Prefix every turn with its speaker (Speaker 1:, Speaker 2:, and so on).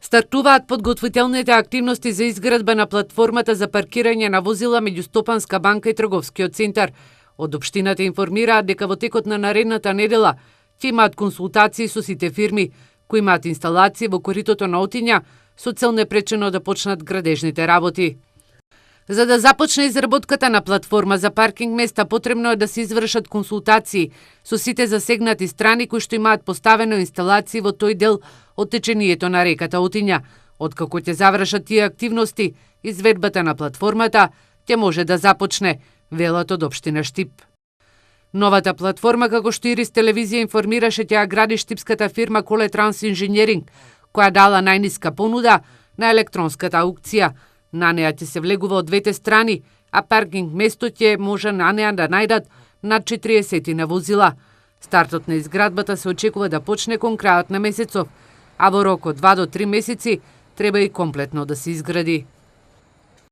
Speaker 1: Стартуваат подготвителните активности за изградба на платформата за паркирање на возила меѓу Стопанска банка и трговскиот центар. Од општината информираат дека во текот на наредната недела ќе имаат консултации со сите фирми кои имаат инсталации во коритото на Отиња со цел непречено да почнат градежните работи. За да започне изработката на платформа за паркинг места, потребно е да се извршат консултации со сите засегнати страни кои што имаат поставено инсталации во тој дел од течението на реката Отиња. Откако ќе завршат тие активности, изведбата на платформата ќе може да започне, велат од општина Штип. Новата платформа, како што Ирис телевизија информираше, ќе ја гради штипската фирма Коле Транс Инженеринг, која дала најниска понуда на електронската аукција. На неа ќе се влегува од двете страни, а паркинг место ќе може на неа да најдат над 40 на возила. Стартот на изградбата се очекува да почне кон крајот на месецов, а во рок од 2 до 3 месеци треба и комплетно да се изгради.